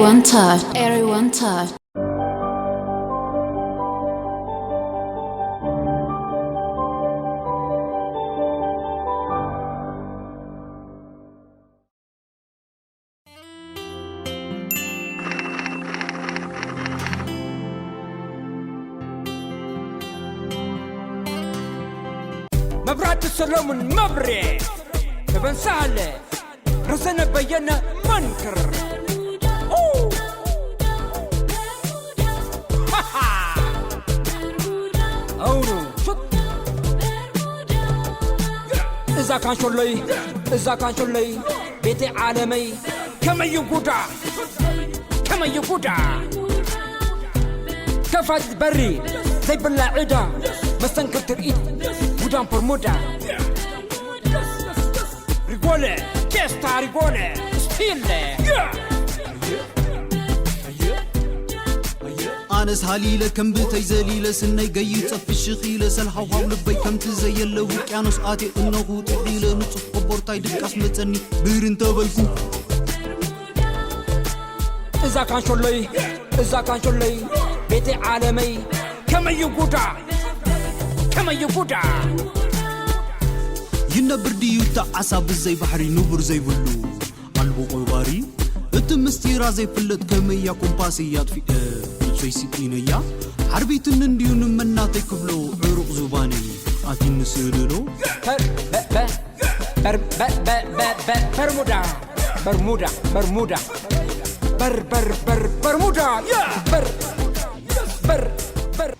One touch, everyone touch. መብራህቲ ሰሎሙን መብሬ፣ ተበን ሳህለ፣ ረዘነ በየነ መንክር። ኡ! ሃሃ! ኣውሩ፣ ሹት! እዛ ካንሾለይ፣ እዛ ካንሾለይ፣ ቤተይ ዓለመይ፣ ከመይ እዩ ጉዳ? ከመይ እዩ ጉዳ? ከፋቲት በሪ ዘይብላ ዕዳ፣ መስተንክር ትርኢት፣ ጉዳም በርሙዳ። ሪጎለ፣ ቴስታ ሪጎለ፣ ስቲለ። ኣነስ ሃሊለ ከም ብተይ ዘሊለ ስነይ ገይጸ ፍሽኽ ኢለ ሰልሃውሃው ልበይ ከምቲ ዘየለ ውቅያኖስ ኣትየ እነኹ ጥሒለ ንጹህ ቆቦርታይ ድቃስ መጸኒ ብር እንተበልኩ እዛ ካንሾለይ እዛ ካንሾለይ ቤተይ ዓለመይ ከመይ እዩ ጉዳ ከመይ እዩ ጉዳ ይነብር ድዩ እታ ዓሳ ብዘይ ባሕሪ ንቡር ዘይብሉ ኣልቦ ቆባሪ እቲ ምስጢራ ዘይፍለጥ ከመያ ኮምፓስ እያ ኣጥፊአ ልብሰይ ስቂነያ ሓርቢትኒ እንድዩ ንመናተይ ክብሎ ዕሩቕ ዙባነይ ኣትኒ ስእልሎ በር በ- በ- በር- በ- በ- በ- በ- በርሙዳ በርሙዳ በርሙዳ በር በር በር በርሙዳ ያ በር በር በር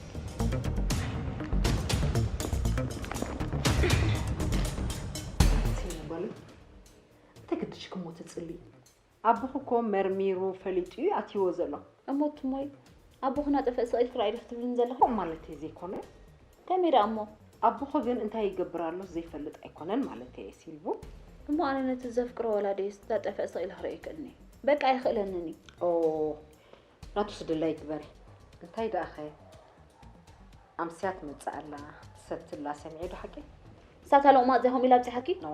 እንታይ ግድሽ ክሞ ትጽሊ ኣቦኹ እኮ መርሚሩ ፈሊጡ እዩ ኣትይዎ ዘሎ እሞ ትሞይ ኣቦኹ ናጠፍአ ስቕ ኢልኪ ርኣይ ዲኺ ትብልኒ ዘለኺ ከምኡ ማለተይ ዘይኮነ ከመይ ደኣ እሞ ኣቦኹ ግን እንታይ ይገብር ኣሎ ዘይፈልጥ ኣይኮነን ማለተይ እየ ሲልቡ እሞ ኣነ ነቲ ዘፍቅሮ ወላዲየስ ዳጠፍአ ስቕ ኢለ ክርእዮ ኣይክእልን እየ በቃ ኣይኽእለንን እዩ ኦ ናቱስ ድላይ ግበሪ እንታይ ደኣ ኸ ኣምስያ ትመጽእ ኣላ ትሰቲ ኣላ ሰሚዐ ዶ ሓቂ ንሳ እታ ሎቕማጽ እዚኣ ከምኡ ኢላ ኣብጺሓኪ ኖ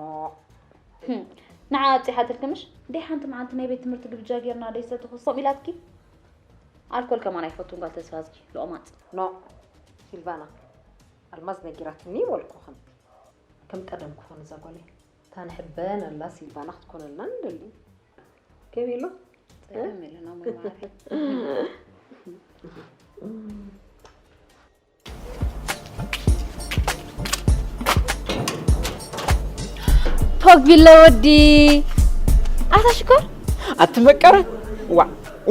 ንዓ ኣብጺሓትልኪ ምሽ ደይ ሓንቲ መዓልቲ ናይ ቤት ትምህርቲ ግብጃ ጌርና ደይ ሰተኹስ ከምኡ ኢላትኪ ኣልኮል ከማን ኣይፈቱን ጓል ተስፋዝጊ ሎቕማጽ ኖ ሲልቫና ኣልማዝ ነጊራትኒ በልኩኽን ከም ቀደም ክኾን እዛ ጓለይ እታ ንሕበን ኣላ ሲልቫና ክትኮነልና ንደሊ ገቢሎ ፖግ ቢለ ወዲ ኣታ ሽኮር ኣቲ መቀረ ዋ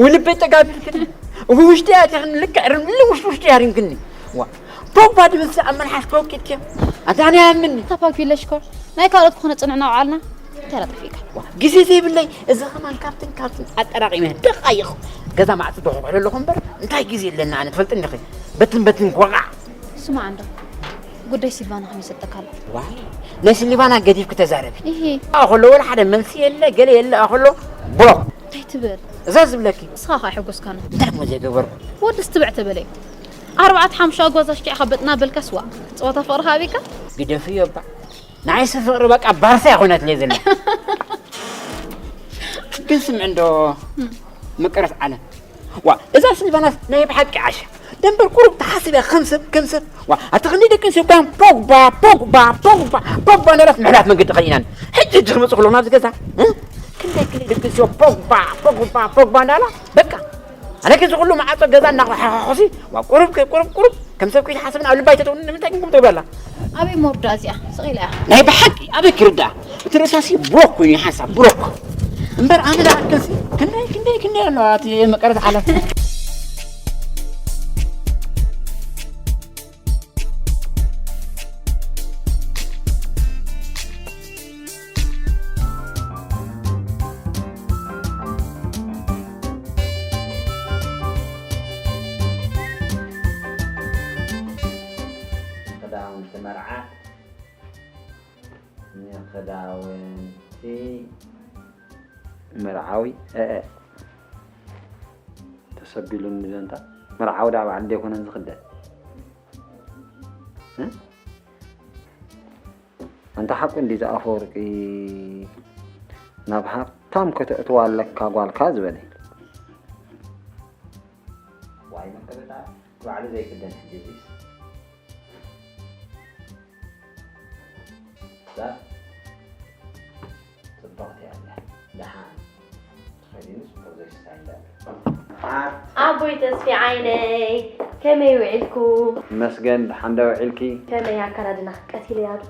ውልበይ ጠጋቢልክኒ ውሽጢ ኣቲኽኒ ልክዕ ርምሊ ውሽጢ ውሽጢ ያሪምክኒ ዋ ፖግባ ድብል ኣብ መልሓስ ከወቂጥኪ ኣታ ኣነ ያምኒ እታ ፖግ ቢለ ሽኮር ናይ ካልኦት ክኾነ ጽንዕና ውዓልና እንታይ ዳጠፊእካ ግዜ ዘይብለይ እዚ ኸማን ካብትን ካብትን ኣጠራቒመ ደቓይቕ ገዛ ማዕጽ ዶ ክውዕል ኣለኹ እምበር እንታይ ግዜ ኣለና ኣነ ትፈልጥኒ ዲኺ በትን በትን ክወቓዕ ስማዕ እንዶ ጉዳይ ሲልቫና ከመይ ሰጠካ ኣሎ ዋይ ናይ ስሊቫና ገዲፍኪ ተዛረቢ ይሄ ኣኸሎ ወላ ሓደ መልሲ የለ ገለ የለ ኣኸሎ ብሎክ እንታይ ትብል እዛ ዝብለኪ ንስኻ ከዓ ሕጎስካና እንታይ እሞ ዘይገበርኩ ወዲ ስትብዕ ተበለይ ኣርባዕተ ሓሙሽተ ኣጓዛ ሽኪዕኻ በጥና በልካ ስዋ ፀወታ ፍቕርኻ ኣበይካ ግደፍዮ እባ ንዓይሲ ፍቕሪ በቃ ባርሳ ይኾነትለይ ዘላ ግን ስምዕ እንዶ መቀረት ዓለም ዋ እዛ ስልቫናስ ናይ ብሓቂ ዓሻ ደንበር ቁሩብ ተሓስብ እያ ከም ሰብ ከም ሰብ ዋ ኣቲ ክንደይ ደቂ ኣንስትዮ ኳን ፖግባ ፖግባ ፖግባ ፖግባ እንዳላት ምሕላት መንገዲ ኸይናን ሕጂ ሕጂ ክመፁ ክለዉ ናብዚ ገዛ እ? ክንደይ ክንደይ ደቂ ኣንስትዮ ፖግባ ፖግባ ፖግባ እንዳላ በቃ ኣነ ግን ዝኩሉ መዓፆ ገዛ እናሓሓኹሲ ዋ ቁሩብ ከ- ቁሩብ ቁሩብ ከም ሰብ ከይትሓስብን ኣብ ልባ ኣይተተውኒ ንምንታይ ግን ከምትገብር ኣላ ኣበይ መወርዳ እዚኣ ስቕ ኢላ እያ ናይ ብሓቂ ኣበይ ክርዳኣ እቲ ርእሳሲ ብሮክ ኮይኑ ሓንሳብ ብሮክ እምበር ኣነ ደኣ ከሲ ክንደይ ክንደይ ክንደይ ኣለዋ እቲ መቀረት ዓለም ክዳውንቲ መርዓ ንኽዳውንቲ መርዓዊ እእ ተሰቢሉኒ ዘንታ መርዓዊ ዳ በዓል ደይኮነን ዝኽደን እ? ኣንታ ሓቁ እንዲ ዝኣፈወርቂ ናብ ሃብታም ከተእትዋ ኣለካ ጓልካ ዝበለ መቀበታ ባዕሉ ዘይክደን ሕጂ እዚስ። እዛ ጽብቕቲ እያ እዚኣ። ደሓን ተኸዲኑ ጽቡቕ ዘይስታይ እንዳለ። ኣቦይ ተስፊ ዓይነይ፣ ከመይ ውዒልኩም? መስገን፣ ደሓን ዶ ውዒልኪ? ከመይ ኣከዳድና? ቀቲለያ ዶ?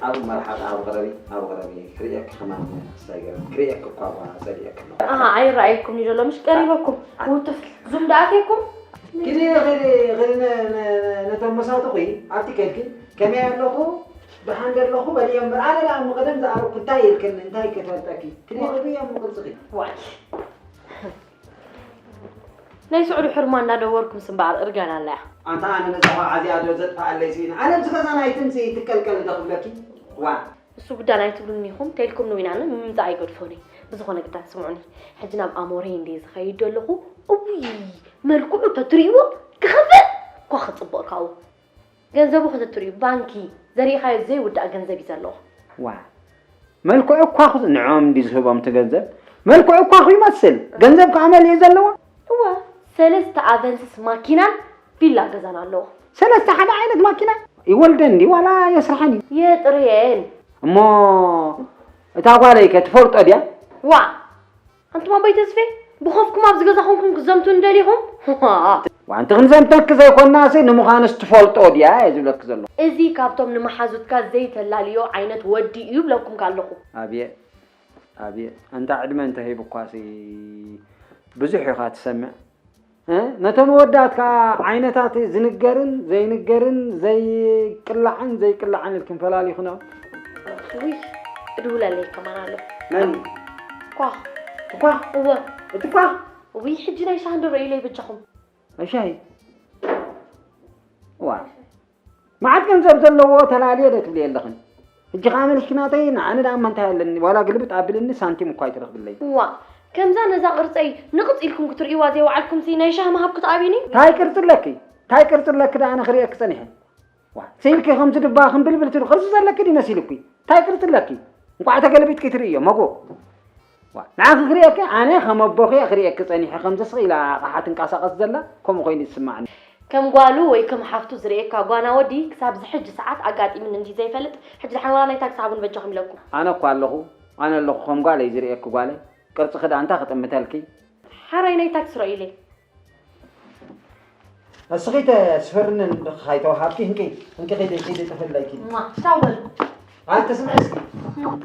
ኣብ መርሓት ኣብ ቐረቢ፣ ኣብ ቐረቢ ክርእየኪ ከማን ክሳይ ገረም። ክርእየኪ እኳ እኳ ጸሊኤኪ ኣለኹ። ኣሃ፣ ኣይረኣየኩምኒ ዘሎ፣ ምሽ ቀሪበኩም። ኣ- ውትፍ ዙም ደኣትየኩም? ክዲ፣ ክዲ፣ ክዲ ነ-፣ ነ-፣ ነቶም መሳጥቑ ኣብቲ ከድኪ፣ ከመይ ኣለኹ? ደሓን ዶ ኣለኹ? በልዮ እምበር፣ ኣነ ደኣ እሞ ቀደም ዝኣረኩ እንታይ ኢልክኒ? እንታይ ክፈልጠኪ? ክዲ፣ ክዲ እሞ ቅርጽኺ። ዋይ። ናይ ስዑዲ ሕርማ እንዳደወርኩም ስምበኣር እርጋን ኣለያ። ኣንታ ኣነ ነዛ ኳዓ እዚኣ ዶ ዘጥፍኣለይ ስኢነ? ኣነ ኣብዚ ገዛ ናይትን ሲ ትቀልቀል ዶ ክብለኪ? ዋ። እሱ ግዳ ናይ ትብሉኒ ኢኹም፣ ተልኩም ንዊናን ምምጻእ ኣይገድፎን እዩ። ብዝኾነ ግዳ ስምዑኒ፣ ሕጂ ናብ ኣሞረይ እንድየ ዝኸይድ ዘለኹ። እውይ፣ መልክዑ ተትርእይዎ ክኸፍእ እኳ ክጽብቕ ካብኡ። ገንዘቡ ከተትርእዩ፣ ባንኪ ዘሪእኻዮ ዘይውዳእ ገንዘብ እዩ ዘለዎ። ዋ፣ መልክዑ እኳ ክስ-፣ ንዕኦም እንዲ ዝህቦም እቲ ገንዘብ፣ መልክዑ እኳ ክይመስል፣ ገንዘብ ከኣ መሊኡ ዘለዎ። እወ፣ ሰለስተ ኣቨንስስ ማኪናን ቪላ ገዛን ኣለዎ። ሰለስተ ሓደ ዓይነት ማኪና ይወልደን ድዩ ዋላ የስርሐን እዩ? የጥርየን። እሞ እታ ጓለይ ከ ትፈልጦ ድያ? ዋ፣ ኣንቱም ኣቦይ ተስፌ፣ ብኸፍኩም ኣብዚ ገዛ ኮንኩም ክትዘምቱኒ ደሊኹም? ዋንቲ ክንዘምተኪ ዘይኮናሲ፣ ንምዃንስ ትፈልጦ ድያ እየ ዝብለኪ ዘለኹ። እዚ ካብቶም ንመሓዙትካ ዘይተላልዮ ዓይነት ወዲ እዩ ይብለኩምካ ኣለኹ። ኣብየ፣ ኣብየ፣ ኣንታ ዕድመ እንተሂቡኳሲ ብዙሕ ኢኻ ትሰምዕ። እ? ነቶም ኣወዳት ከኣ ዓይነታት ዝንገርን ዘይንገርን ዘይቅላዕን ዘይቅላዕን ኢልክን ፈላሊኹኖ። ውይ፣ እድውለለይ ከማን ኣሎ። መን? ኳ። እቲ ኳ? እወ። እቲ ኳ? ውይ፣ ሕጂ ናይ ሻሂ እንዶ ረእዩለይ በጃኹም። ናይ ሻሂ? እዋ። መዓት ገንዘብ ዘለዎ ተላልየ ዶ ትብሊ የለኽን? ሕጂ ከኣ መሊስኪ ናተይ፣ ንዓኒ ደኣ እማ እንታይ ኣለኒ? ዋላ ግልብጥ ኣብልኒ፣ ሳንቲም እኳ ኣይትረኽብለይ። እዋ፣ ከምዛ ነዛ ቅርጸይ ንቕጽ ኢልኩም ክትርእይዋ ዘይወዓልኩምሲ ናይ ሻሂ ምሃብ ክትኣብዩኒ? ታይ ቅርጺ ኣለኪ? ታይ ቅርጺ ኣለኪ ደኣ ኣነ ክርእየኪ ጸኒሐ? ዋ፣ ስኢልኪ ከምዚ ድባ ክምብልብል ትብሊ ቅርጺ ዘለኪ ድዩ መሲሉኪ? ታይ ቅርጺ ኣለኪ? እንቋዕ ተገለቢጥኪ ትርእዮ፣ መጎ። ዋ፣ ንዓኺ ክርእየኪ፣ ኣነ ከም ኣቦኺ እየ ክርእየኪ ጸኒሐ፣ ከምዚ ስቕ ኢላ ኣቕሓ ትንቀሳቐስ ዘላ፣ ከምኡ ኮይኑ ይስማዓኒ። ከም ጓሉ ወይ ከም ሓፍቱ ዝርእየካ ጓና ወዲ ክሳብ ዝሕጂ ሰዓት ኣጋጢምኒ እንዲ ዘይፈልጥ፣ ሕጂ ደሓን ዋላ ናይ ታክሲ ሃቡን በጃኹም ኢለኩም። ኣነ እኮ ኣለኹ፣ ኣነ ኣለኹ ከም ጓለይ ዝርእየኪ ጓለይ። ቅርጽኺ ደኣ እንታይ ክጥምተልኪ? ሓራይ ናይ ታክሲ ረእዩለይ። እስኺ ተስፈርኒ እንድኺ ካይተዋሃብኪ፣ እንኪ፣ እንኪ ኺዲ፣ ኺዲ ጥፍለይ ኪዲ። ማ፣ ቻው በሉ። ኣይ፣ ተስምዒ እስኪ። እም።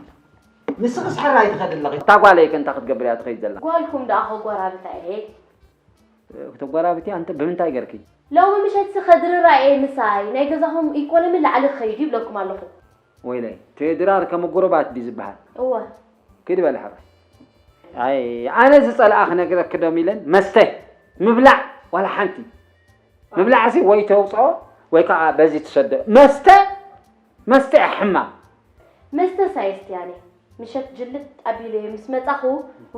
ንስኽስ ሕራይ ትኸዲ ኣለኺ። እታ ጓለይ ከ እንታይ ክትገብር እያ ትኸይድ ዘላ? ጓልኩም ደኣ ኸጎራብታ እየ። ክተጎራብቲ ኣንተ ብምንታይ ገርኪ? ሎሚ ምሸትሲ ከድርራ እየ ምሳይ፣ ናይ ገዛኹም ኢኮኖሚ ላዕሊ ክኸይድ እዩ ይብለኩም ኣለኹ። ወይለይ፣ እቲ ድራር ከም ጉሩባት ድዩ ዝበሃል? እወ። ኪዲ በሊ ሕራይ። ኣይ፣ ኣነ ዝጸልኣ ክነግረኪ ዶ ሚለን፣ መስተ፣ ምብላዕ፣ ዋላ ሓንቲ። ምብላዕሲ ወይ ተውጽኦ፣ ወይ ከኣ በዚ ትሰዶ። መስተ፣ መስተ እያ ሕማም። መስተ ሳየስቲያኒ። ምሸት ጅልጥ ኣቢለ ምስ መጻኹ፣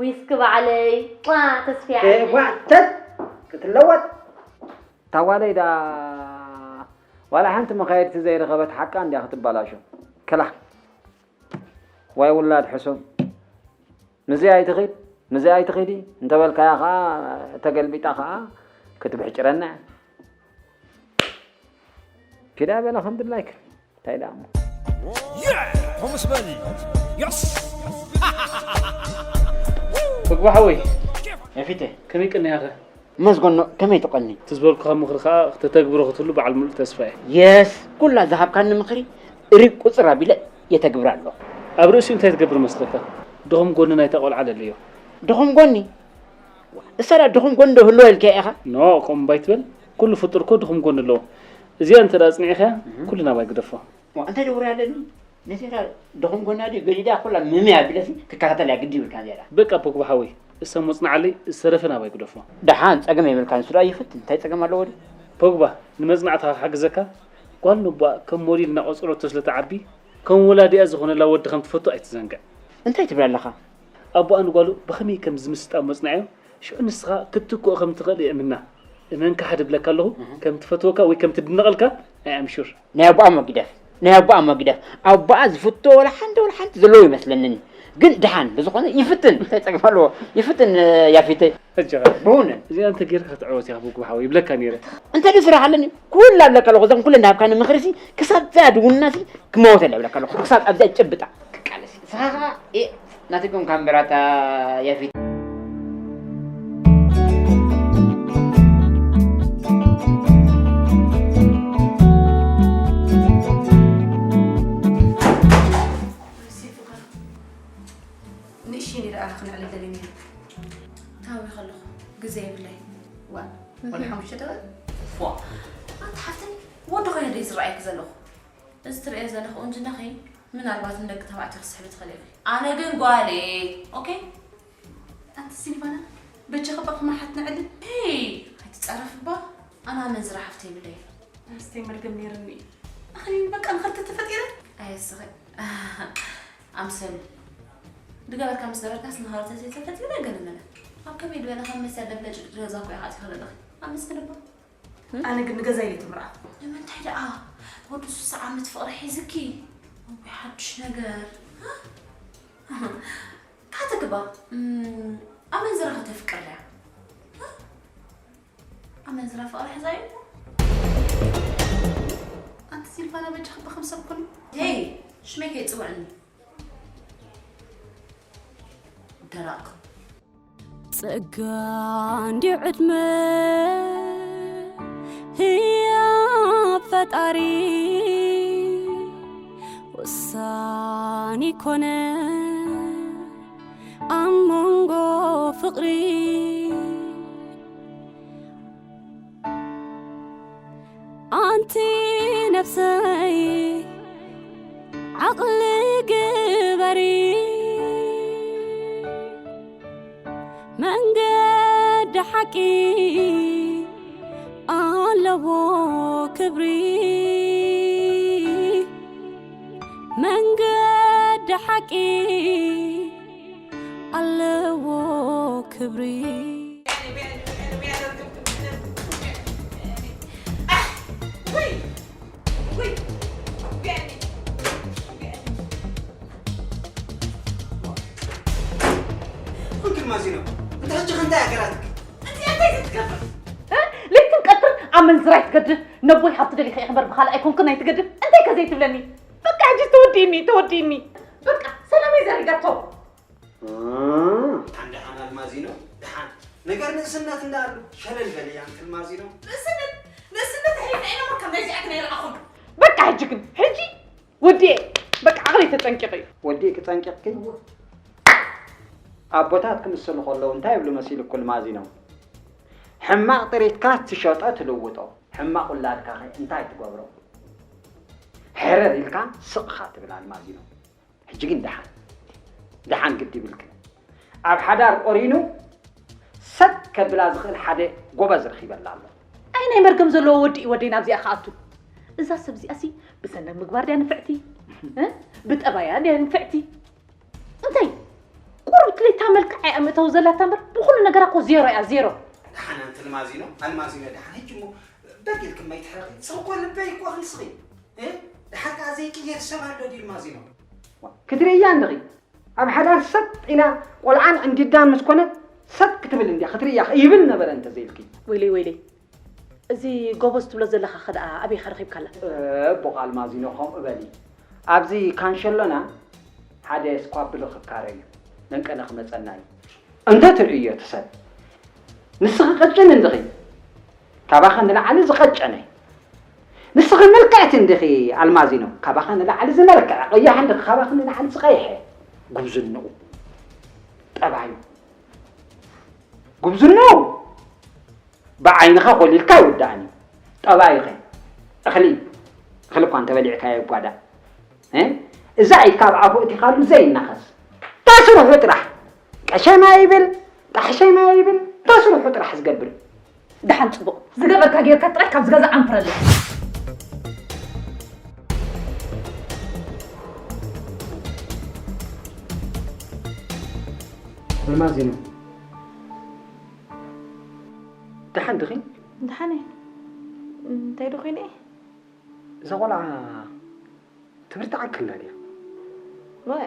ዊስኪ ባዕለይ። ዋ፣ ተስፍያ። ኤ፣ ዋ፣ ተት፣ ክትለወጥ። እታ ጓለይ ደኣ ዋላ ሓንቲ መኻየድቲ ዘይረኸበት ሓቃ እንድያ ክትበላሾ። ክላ። ዋይ ውላድ ሕሱም። ምዚ ኣይትኺድ፣ ምዚ ኣይትኺዲ እንተበልካያ ኸኣ፣ ተገልቢጣ ኸኣ ክትብሕጭረና እያ። ኪዳ በላ ከም ድላይክ። እንታይ ደኣ እሞ? ሆምስ በል። የስ። ምግቢ ሓወይ። ኤፊተ። ከመይ ቀኒኻ? መስገኖ፣ ከመይ ትቐኒ? እቲ ዝበልኩኻ ምኽሪ ኸኣ ክተተግብሮ ክትህሉ በዓል ምሉእ ተስፋ እየ። የስ፣ ኩላ ዝሃብካኒ ምኽሪ ርግ ቁጽር ኣቢለ የተግብራ ኣለኹ። ኣብ ርእሲኡ እንታይ ትገብር መስለካ? ድኹም ጎኒ ናይታ ቆልዓ ለለዮ። ድኹም ጎኒ? እሳ ደኣ ድኹም ጎኒ ዶ ህልዋ ኢልካያ ኢኻ? ኖ፣ ከምኡ እምባ ኣይትበል። ኩሉ ፍጡር እኮ ድኹም ጎኒ ኣለዎ። እዚኣ እንተ ደኣ ኣጽኒዕኻያ፣ እህ። ኩሉ ናባይ ግደፎ። ዋ፣ እንታይ ደውር ኣለኒ? ነዚኣ ድኹም ጎና ድዩ ገሊዳ ኩላ ምምያ ኣቢለሲ ክከታተል እያ ግዲ ይብልካ ነዚኣ። በቃ ፖግባ ሓወይ፣ እሳ ሞጽናዓለይ፣ ዝተረፈ ናባይ ግደፎ። ደሓን፣ ጸገም የብልካን፣ ንሱ ደኣ ይፈትን፣ እንታይ ጸገም ኣለዎ ድዩ? ፖግባ፣ ንመጽናዕትኻ ክሕግዘካ፣ ጓል ንቦኣ ከም ሞዴል እናቖጸረቶ ስለ ትዓቢ፣ ከም ወላዲኣ ዝኾነላ ወዲ ከም ትፈቱ ኣይትዘንግዕ። እንታይ ትብል ኣለኻ? ኣቦኣ ንጓሉ ብኸመይ ከም ዝምስጣ ሞጽናዓዮ፣ ሽዑ ንስኻ ክትትክኦ ከም ትኽእል እየ እምና። እመን ክሓድ እብለካ ኣለኹ፣ እህ። ከም ትፈትወካ ወይ ከም ትድነቐልካ፣ I am sure። ናይ ኣቦኣ እሞ ግደፍ፣ ናይ ኣቦኣ እሞ ግደፍ። ኣቦኣ ዝፍቶ ወላ ሓንቲ፣ ወላ ሓንቲ ዘለዎ ይመስለንን። ግን ደሓን ብዝኾነ ይፍትን፣ እንታይ ጸገም ኣለዎ? ይፍትን፣ ያፊተይ። ሕጂ ኸ? ብእውነት። እዚኣ እንተ ጌርካ ክትዕወት ኢኻ፣ ብጉ ሓወይ፣ ይብለካ ነይረ። እንተ ደኣ ስራሕ ኣለኒ፣ ኩላ እብለካ ኣለኹ፣ እዞም ኩለን ዝሃብካኒ ምኽሪሲ፣ ክሳብ እዛ ድውናሲ ክመወተላ እብለካ ኣለኹ፣ ክሳብ ኣብዚኣ ጭብጣ ክቃለስ። ንስኻ ኸኣ፣ ኤ፣ ናተይ ኮንካ እምበር ኣታ ያፊት። ንእሽተይ ደኣ ክንዕልል ደሊኒ። ታዊ ከለኹ ግዜ የብለይ። ዋ፣ ወላ ሓሙሽተ ተበል? ዋ፣ ኣንቲ ሓፍተይ፣ ወዲ ኮይነ ደይ ዝረኣየኪ ዘለኹ? እዚ ትርእዮ ዘለኹ ቁንጅናኺ ምናልባት ንደቂ ተባዕትዮ ክስሕብ ትኽእል ኢኺ። ኣነ ግን ጓል እየ። ኦኬ? ኣንቲ ሲልቫና፣ በጃኺ በቃ መሓት ንዕልል። ሄይ፣ ኣይትጻረፊ እባ። ኣነ ኣመንዝራ ሓፍቲ የብለይ። ኣስተይ መርገም ነይርኒ። ኣኽሊ በቃ ንኽልተ ተፈጢረ። ኣየስኺ። ኣምሰሉ። ድገበርካ ምስ ነበርካስ ንኻልኦት ተዘይተፈጢረ ገለ መለ። ኣብ ከመይ ዝበለ ከም መስትያት ደብለጭ ገዛ እኮ ኢኻ ኣቲኺ ዘለኺ። ኣመስግን እባ። ኣነ ግን ንገዛ ኢለ ትምርዓ። ንምንታይ ደኣ? ወዲ ሱሳ ዓመት ፍቕሪ ሒዝኪ? እውይ ሓድሽ ነገር። ሃ? ካትግባ። እም፣ ኣመንዝራ ከተፍቅር ድያ? ሃ? ኣመንዝራ ፍቕሪ ሒዛ እዩ እሞ። ኣንቲ ሲልቫና በጃኺ ብኸም ሰብ ኩኒ። ሄይ፣ ሽመይ ከይጽውዕኒ። ደረቕ። ጸጋ እንድዩ ዕድመ ህያብ ፈጣሪ ወሳኒ ኮነ ኣብ መንጎ ፍቕሪ። ኣንቲ ነፍሰይ ዓቕሊ ግበሪ፣ መንገዲ ሓቂ ኣለዎ ክብሪ፣ መንገዲ ሓቂ ኣለዎ ክብሪ። ኩንክን ማዚኖ፣ እንተ ሕጂ ክንታይ ኣገራትክ? እዚኣ እንታይ እያ ትገብር? እ? ለይትን ቀትርን ኣብ መንዝራ ኣይትገድፍ። ነቦይ ሃብቲ ደሊኻ ኢኺ እምበር ብኻልእ ኣይኮንክን ኣይትገድፍ። እንታይ ከ ዘይትብለኒ? በቃ ሕጂ ተወዲእኒ፣ ተወዲእኒ። በቃ ሰላመይ ዘሪጋቶ። እም፣ ኣን ደሓን ኣልማዚኖ፣ ደሓን። ነገር ንእስነት እንዳኣሉ ሸለል በሊ ኣንቲ ኣልማዚኖ። ንእስነት፣ ንእስነት ኣሕሊፍና ኢና እሞ ከም ናይዚኣክን ኣይረኣኹን። በቃ ሕጂ ግን፣ ሕጂ ወዲኤ፣ በቃ ዓቕለይ ተጸንቂቑ እዩ። ወዲእኪ ጸንቂቕኪ? ኣቦታት ክምስሉ ከለዉ እንታይ ይብሉ መሲልኩ ኣልማዚኖ? ሕማቕ ጥሪትካ ትሸጦ ትልውጦ፣ ሕማቕ ውላድካ ኸ እንታይ ትገብሮ? ሕርር ኢልካ ስቕ ኢኻ ትብል ኣልማዚኖ። ሕጂ ግን ደሓን፣ ደሓን ግዲ ይብልክን። ኣብ ሓዳር ቆሪኑ ሰጥ ከብላ ዝኽእል ሓደ ጎበዝ ረኺበላ ኣሎ። ኣይ ናይ መርገም ዘለዎ ወዲ እዩ ወደይ ናብዚኣ ክኣቱ። እዛ ሰብ እዚኣሲ ብሰነ ምግባር ድያ ንፍዕቲ? እ? ብጠባያ ድያ ንፍዕቲ? እንታይ? ቁሩብ ትሌታ መልክዕ እያ ምእተው ዘላታ እምበር ብኹሉ ነገራ እኮ ዜሮ እያ፣ ዜሮ። ደሓን ኣንቲ ኣልማዚኖ፣ ኣልማዚኖ ደሓን። ሕጂ እሞ በጊልክን ማይ ትሕረቒ። ስቕ እኮ ልበይ እኮ ክንስኺ። እ? ደሓን ከኣ ዘይቅየር ሰብ ኣሎ ድዩ ኣልማዚኖ? ክትርእያ እንድኺ። ኣብ ሓዳር ሰጥ ኢላ ቆልዓን ዕንዲዳን ምስ ኮነት ሰጥ ክትብል እንድያ ክትርእያ ይብል ነበረ እንተ ዘይልኪ። ወይለይ፣ ወይለይ። እዚ ጎበዝ ትብሎ ዘለኻ ኸ ደኣ ኣበይ ኢኻ ረኺብካላ? እ፣ ኣቦ ኣልማዚኖ ከምኡ በሊ። ኣብዚ ካንሸሎና ሓደ ስኳብሊ ክካረ እዩ። ነንቀነ ክመጸና እዩ። እንተ ትርእዮ እቲ ሰብ። ንስኺ ቀጭን እንድኺ። ካባኺ ንላዕሊ ዝቐጨነ። ንስኺ ምልክዕቲ እንድኺ ኣልማዚኖ። ካባኺ ንላዕሊ ዝመልክዐ። ቀያሕ እንድኺ ካባኺ ንላዕሊ ዝቐይሐ። ጉብዝንኡ። ጠባዩ። ጉብዝንኡ። ብዓይንኻ ኮሊልካ ኣይውዳእን እዩ። ጠባዩኸ? እኽሊ፣ እኽሊ እኳ እንተበሊዕካዮ ይጓዳእ። እ? እዛ ኢድካ ኣብ ኣፉ እቲኻሉ ዘይናኸስ። ታስርሑ ጥራሕ። ቀሸማ ይብል፣ ጣሕሸማ ይብል፣ ታስርሑ ጥራሕ ዝገብር። ደሓን ጽቡቕ። ዝገበርካ ጌርካ ጥራይ ካብዚ ገዛ ኣንፍረለይ። ኣልማዚኖ። ደሓን ዲኺ? ደሓን እየ። እንታይ ዶ ኮይነ እየ? እዛ ቆልዓ ትምህርቲ ዓክላ ድያ? ዋይ፣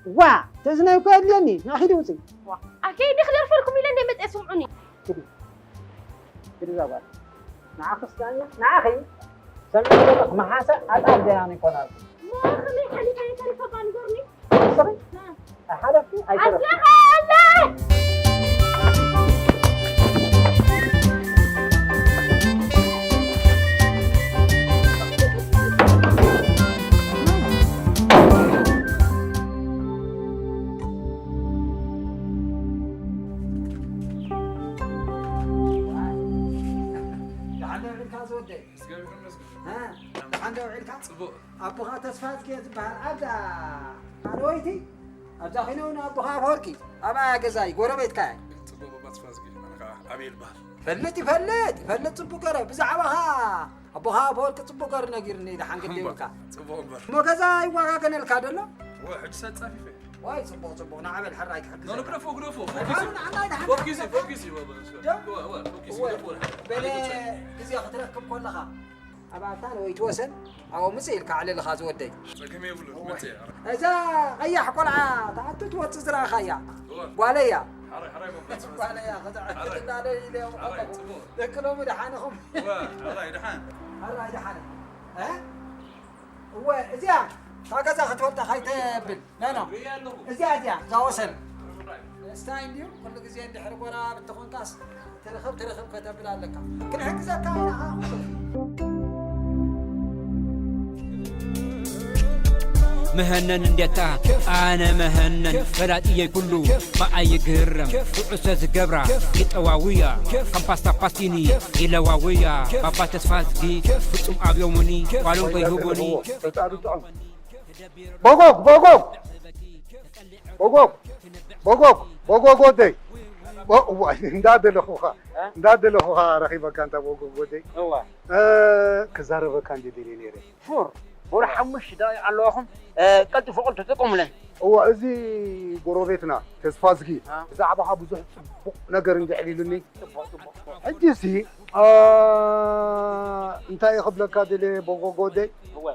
ዋ፣ ተዝናይ እኮ የድልየኒ፣ ንኣኺ ድምፂ። ዋ፣ ኣከይ ድኽ ደርፈልኩም ኢለ እንደ መፀ ስምዑኒ። ክዲ፣ ክዲ እዛ ጓል። ንዓኺ ስዳኛ፣ ንዓኺ ሰሚዐ ዘለኹ መሓሰ ኣጣል ደያኑ ይኮናል። ሞ ከመይ ሓሊፋ ይተርፈካ ንገርኒ? ስሪ፣ ሓለፍቲ ኣይተረፍኩ። ኣስኻ ኣለ! ደሓን ዶ ውዒልካ ዝወደይ? እ? ደሓን ዶ ውዒልካ? ጽቡቕ። ኣቦኻ ተስፋዝጌ ዝበሃል ኣብዛ ማለወይቲ፣ ኣብዛ ኺነ እውን ኣቦኻ ኣፈወርቂ፣ ኣብኣ ገዛይ፣ ጎረቤትካ እየ። ጽቡቕ፣ ኣባ ተስፋዝጌ፣ ኣነ ኸኣ ኣበይ ይበሃል? ይፈልጥ፣ ይፈልጥ፣ ይፈልጥ ጽቡቕ ገረ። ብዛዕባኻ ኣቦኻ ኣፈወርቂ ጽቡቕ ገሩ ነጊሩኒ፣ ደሓን ግዲ እምባ፣ ይብልካ። ጽቡቕ እምበር። እሞ ገዛ ይወጋገነልካ ዶ ኣሎ? ወ-፣ ሕጂ ሰጻፊፈ። ዋይ፣ ጽቡቕ፣ ጽቡቕ። ንዓ በል፣ ሕራይ ክሕግዘካ። ኖ፣ ግደፎ፣ ግደፎ። ፎኪስ እዩ። ንዓ፣ ንዓ፣ ንዓ፣ ፎኪስ እዩ፣ ንዓ፣ ፎኪስ እዩ፣ በቃ። ዶ? ወ-፣ ወ-፣ ፎኪስ እዩ፣ ወ-፣ ግደፎ። ወ-፣ በለ፣ ግዜ ክትረክብ ከለኻ፣ ኣብኣ እታ ነወይቲ ወሰን፣ ኣብኡ ምጽእ ኢልካ ኣዕልልኻ ዝወደይ። ጸገም የብሉን፣ እወ። መጽእ እየ። እዛ ቀያሕ ቆልዓ፣ ትኣቱ ትወጽእ ዝረኣኻያ። እወ። ጓለያ። ሓራይ፣ ሓራይ፣ መብላት ጓለያ፣ ክትዕድል ሓራይ። እንዳለ ኢለ ሓራይ፣ ጽቡቕ። ደቂ ሎሚ ደሓንኹም። እወ፣ ሓራይ፣ ደሓን። ሓራይ፣ ደሓን። እ? እወ፣ እዚኣ፣ እታ ገዛ ክትወልዳ ካይተብል። ኖ፣ ኖ። ሪኣ ኣለኹ። እዚኣ፣ እዚኣ፣ እዛ ወሰን። ራይት። ስታይ እንድዩ፣ ኩሉ ግዜ እንድሕሪ ጎረባብቲ ኮንካስ፣ ትርኽብ፣ ትርኽብ ከተብል ኣለካ። ክንሕግዘካ ኢና፣ ኸዓ። መሀነን እንዴታ፣ ኣነ መሀነን፣ ፈላጥየይ ኩሉ፣ ብኣይ ይግረም፣ ብዕሰ ዝገብራ፣ ይጠዋውያ፣ ከም ፓስታ ፓስቲኒ፣ ይለዋውያ፣ ባባ ተስፋዝጊ፣ ፍጹም ኣብዮሙኒ፣ ጓሎም ከይህቡኒ። ተጻሪ ጥዑም። ቦጎግ፣ ቦጎግ። ቦጎግ፣ ቦጎግ፣ ቦጎግ ወደይ። ቦ-፣ እዋ፣ እንዳደለኹኻ፣ እ? እንዳደለኹኻ ረኺበካ እንታ ቦጎግ ወደይ። እዋ። እ፣ ክዛረበካ እንደ ደልየ ነይረ። ሹር። ቦሎ ሓሙሽተ ደቂቕ ኣለዋኹም፣ እ፣ ቀልጥፉ፣ ቀልጥፉ፣ ተጠቀሙለን። እዋ፣ እዚ ጎረቤትና ተስፋዝጊ እ? ብዛዕባኻ ብዙሕ ጽቡቕ ነገር እንድሕር ኢሉኒ። ጽቡቕ፣ ጽቡቕ፣ ጽቡቕ። ሕጂሲ፣ እ፣ እንታይ ክብለካ ደልየ ቦጎግ ወደይ? እወ።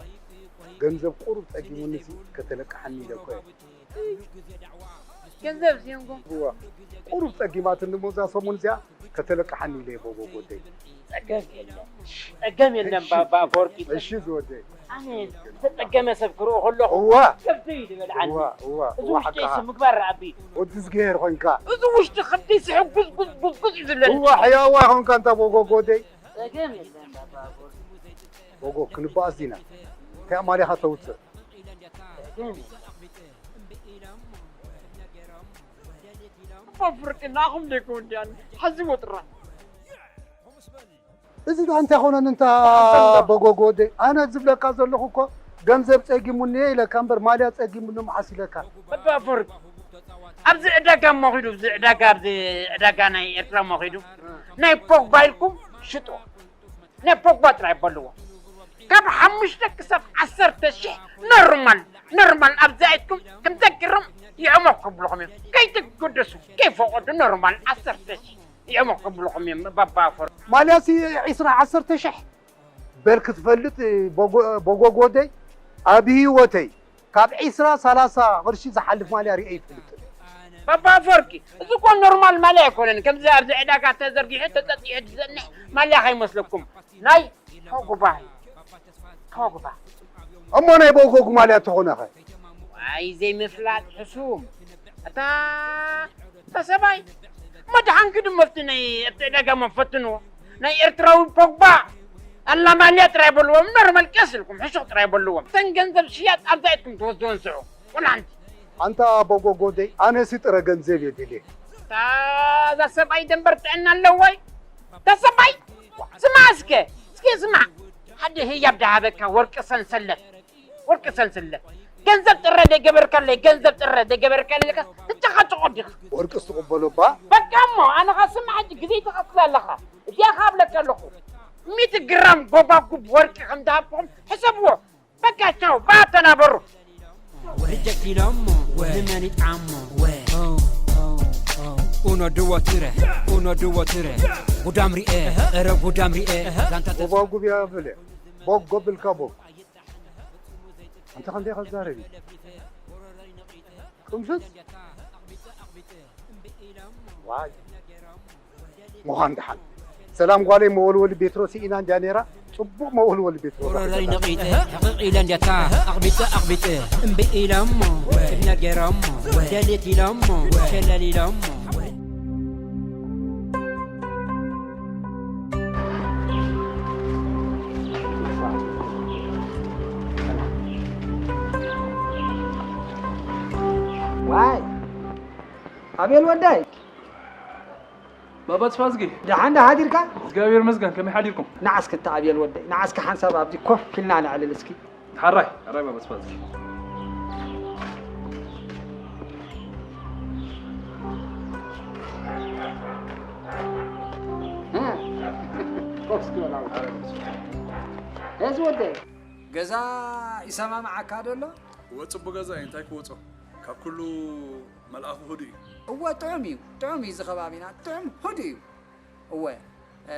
ገንዘብ ቁሩብ ጸጊሙኒሲ ከተለቅሓኒ ኢለ እኮ እየ። ገንዘብ ሲንጎ። እዋ፣ ቁሩብ ጸጊማትኒ እሞ እዛ ሰሙን እዚኣ ከተለቅሓኒ ኢለ እየ፣ ቦጎግ ወደይ። ጸገም የለን። ጸገም የለን፣ እሺ። ባባ ኣፈወርቂ። እሺ፣ ዝወደይ። ኣነ ዝተጸገመ ሰብ ክርኢ ከለኹ እዋ። ከብደይ እዩ ዝበልዓኒ። እዋ፣ እዋ፣ እዚ እዋ፣ ውሽጠይ ሓቅኻ። ስም ምግባር ረኣቢ። ወዲ እዝግሄር ኾይንካ። እዚ ውሽጢ ከብደይ ስሕጉዝ፣ ጉዝ፣ ጉዝ፣ ጉዝ እዩ ዝብለኒ። እዋ፣ ሕያዋይ ኾንካ እንታ ቦጎግ ወደይ። ጸገም የለን፣ ባባ ኣፈወርቂ። ቦጎግ፣ ክንበኣስ ዲና? እንታይ ኣማሊኻ ተውጽእ? ጸገም የለን። ኣባ ኣፈወርቂ፣ ንዓኹም ደይኮን ድያን ሓዚዎ ጥራሕ። እዚ ደኣ እንታይ ኾነን እንታ ቦጎግ ወደይ? ኣነ ዝብለካ ዘለኹ እኮ ገንዘብ ጸጊሙኒ እየ ኢለካ እምበር ማልያ ጸጊሙኒ መዓስ ኢለካ? ባባ ኣፈወርቂ፣ ኣብዚ ዕዳጋ እሞ ኺዱ፣ ኣብዚ ዕዳጋ፣ ኣብዚ ዕዳጋ ናይ ኤርትራ እሞ ኺዱ፣ ናይ ፖግባ ኢልኩም ሽጦ። ናይ ፖግባ ጥራይ በልዎ። ካብ ሓሙሽተ ክሳብ ዓሰርተ ሽሕ ኖርማል፣ ኖርማል ኣብዚ ኣትኩም ከምዘግርም ይዕመ ክብልኹም እዮም። ከይትገደሱ፣ ከይፈቐዱ ኖርማል ዓሰርተ ሽሕ ይዕመ ክብልኹም እዮም። ባባ ኣፈወርቂ። ማልያሲ ዒስራ ዓሰርተ ሽሕ በል ክትፈልጥ፣ ቦጎ-፣ ቦጎግ ወደይ፣ ኣብ ህይወተይ ካብ ዒስራ ሰላሳ ቅርሺ ዝሓልፍ ማልያ ሪኤ ይፈልጥን። ባባ ኣፈወርቂ፣ እዚ እኮ ኖርማል ማልያ ኣይኮነን። ከምዚ ኣብዚ ዕዳጋ ተዘርጊሑ ተጠጢሑ ዝዘንሕ ማልያ ከይመስለኩም። ናይ ፖግባ እዩ። ፖግባ። እሞ ናይ ቦጎግ ማልያ እንተኾነ ኸ? ዋይ፣ ዘይምፍላጥ ሕሱም። ኣታ፣ ኣታ ሰብኣይ፣ እሞ ደሓን ኪዱ መፍቲ ናይ ኣብቲ ዕዳጋ እሞ ፈትንዎ። ናይ ኤርትራዊ ፖግባ ኣላ ማልያ ጥራይ በልዎም፣ ኖርማል ቀስ ኢልኩም ሕሹኽ ጥራይ በልዎም። እተን ገንዘብ ሽያጥ ኣብዛ ኢድኩም ትወስድወን ስዑ። ቆልዓ ኣንቲ። ኣንታ ቦጎግ ወደይ፣ ኣነሲ ጥረ ገንዘብ እየ ድልየ። እታ፣ እዛ ሰብኣይ ደንበር ጥዕና ኣለዋ እዩ? እታ ሰብኣይ፣ ስማዕ እስከ፣ እስከ ስማዕ። ሓደ ህያብ ደሃበካ ወርቂ ሰንሰለት፣ ወርቂ ሰንሰለት። ገንዘብ ጥረ ደይገበርካለይ፣ ገንዘብ ጥረ ደይገበርካለይ ኢልካ ትጨቓጨቖ ዲኻ? ወርቅስ ትቕበሎ እባ? በቃ እሞ፣ ኣነ ኸኣ ስማዕ ሕጂ ግዜ ትቐትል ኣለኻ። እዚኣ ኸኣ እብለካ ኣለኹ። ሚእቲ ግራም ጎባጉብ ወርቂ ከም ዝሃብኩም ሕሰብዎ። በቃ ቻው፣ ብኣ ተናበሩ። ሪጀክት ኢሎሞ፣ ንመን ይጥዓሞ? ኡኖ ድዎ ትረ፣ ኡኖ ድዎ ትረ። ጉዳም ሪኤ፣ እረ ጉዳም ሪኤ። ዛንታ ተ- ጎባጉብ እያ ብለ። ቦግ ጎብልካ ቦግ። ኣንተ ኸንደይ ኸዛረብ እዩ? ጥምሽስ ዋይ ምዃን ደሓን። ሰላም ጓለይ፣ መወልወሊ ቤትሮ ስኢና እንድያ ነይራ። ጽቡቕ መወልወሊ ቤትሮ ወረራይ ረኺብካ። ነቒጠ ሕቕቕ ኢለ እንድያታ ኣቕቢጠ ኣቕቢጠ እምቢ ኢለ እሞ ክነገር እሞ ደሌት ኢለ እሞ ሸለል ኢለ እሞ ዋይ ኣቤል ወዳይ፣ ባባ ተስፋዝጊ። ደሓን ዶ ሓዲርካ? እግዚኣብሔር ይመስገን፣ ከመይ ሓዲርኩም? ንዓ እስኪ እታ ኣቤል ወደይ፣ ንዓ እስኪ ሓንሳብ ኣብዚ ኮፍ ኢልና ነዕልል እስኪ። ሕራይ፣ ሕራይ ባባ ተስፋዝጊ። እ፣ ኮፍ እስኪ በል ኣብዚ። እዚ ወደይ፣ ገዛ ይሰማምዓካ ዶ ኣሎ? እወ፣ ጽቡቕ ገዛ እዩ፣ እንታይ ክወጾ? ካብ ኩሉ መልኣኹ ህዱእ እዩ። እወ፣ ጥዑም እዩ፣ ጥዑም እዩ፣ እዚ ከባቢና ጥዑም ህዱእ እዩ። እወ፣ እ፣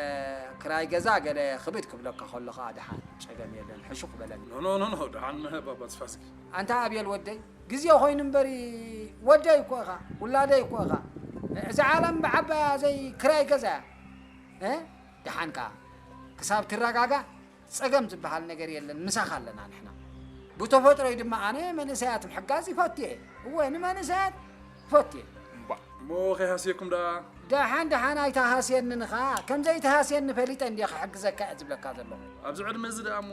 ክራይ ገዛ ገለ ክብድ ክብለካ ከሎ ኸኣ ደሓን ጸገም የለን፣ ሕሹኽ በለኒ። ኖ፣ ኖ፣ ኖ፣ ኖ፣ ደሓን ባባ ተስፋዝጊ። ኣንታ ኣቤል ወደይ፣ ግዜ ኮይኑ እምበሪ ወደይ እኮ ኢኻ፣ ውላደይ እኮ ኢኻ። እዛ ዓለም ብዓባያ ዘይ ክራይ ገዛ እያ። እ፣ ደሓን ከኣ ክሳብ ትረጋጋእ ጸገም ዝበሃል ነገር የለን፣ ምሳኻ ኣለና ንሕና። ብተፈጥሮይ ድማ ኣነ መንእሰያት ምሕጋዝ ይፈቱ እየ። እወ፣ ንመንእሰያት ይፈቱ እየ። እምባ። እሞ ከይሃስየኩም ደኣ? ደሓን ደሓን ኣይትሃስየንን ኸኣ፣ ከም ዘይትሃስየኒ ፈሊጠ እንድየ ክሕግዘካ እየ ዝብለካ ዘለኹ። ኣብዚ ዕድመ እዚ ደኣ እሞ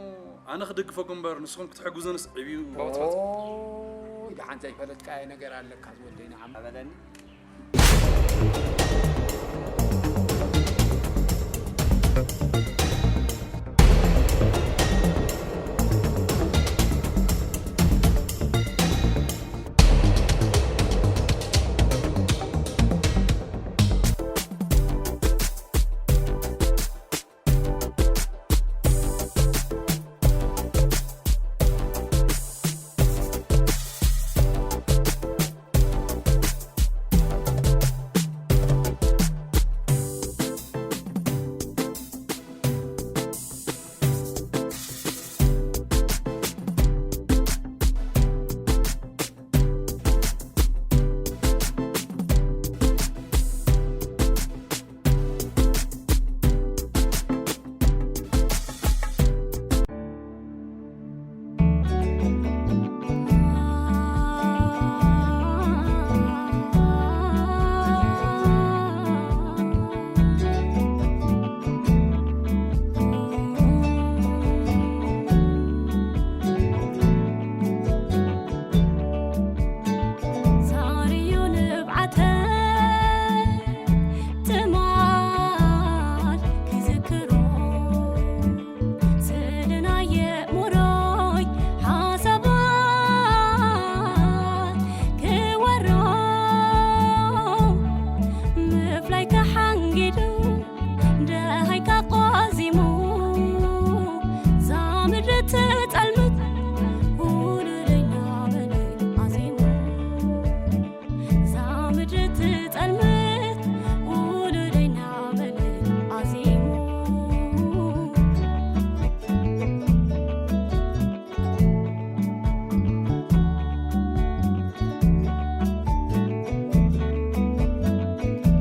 ኣነ ክድግፈኩም እምበር ንስኹም ክትሕግዙንስ ዕብዩ። ኦይ፣ ደሓን ዘይፈለጥካዮ ነገር ኣለካ ዝወደይ፣ ንዓም በለኒ። ዛርዩ ንብዓተ ትማል ክዝክሮ ስለ ናይ ኣእምሮይ ሓሳባት ክወሮ ምፍላይ ተሓንጊዱ ደሃይካ ቆዚሙ ዛ ምድሪ ትጠልምት ውሉደይ እናበለ ኣዜሙ። እዛ ምድሪ ትጠልምት ውሉደይ እናበለ ኣዜሙ።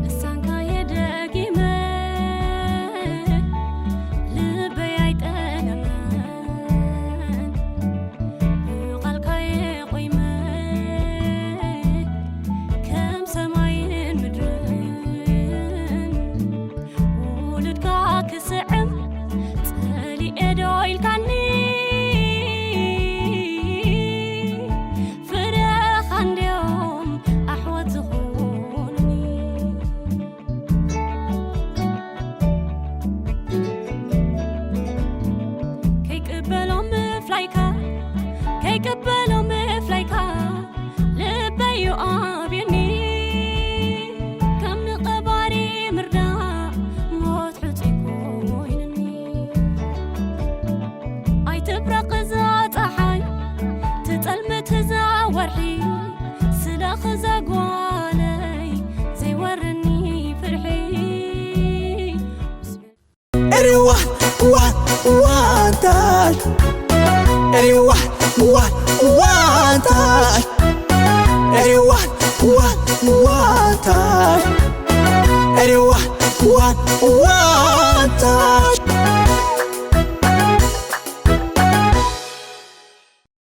ልሳንካ እየ ደጊመ ልበይ ኣይጠለመን። ብቓልካ የቑመ ከም ሰማይን ምድርን ውሉድካ ክስዕም ጸሊኤ ዶ ኢልካኒ። ፍረኻ እንድዮም ኣሕዋት ዝኾኑኒ። ከይቅበሎ ምፍላይካ፣ ከይቅበሎ ምፍላይካ፣ ልበይ እዩ ኣብዩኒ። ከም ንቐባሪ ምርዳእ ሞት ሕጹይ ኮይኑኒ። ኣይትብረቕ እዛ ጸሓይ፣ ትጠልምት እዛ ወርሒ፣ ስለኺ እዛ ጓለይ ዘይወረኒ ፍርሒ። ኤሪዋ ዋን ዋንታይ፣ ኤሪዋ ዋን ዋንታይ፣ ኤሪዋ One, one, one time. Everyone, one, one time.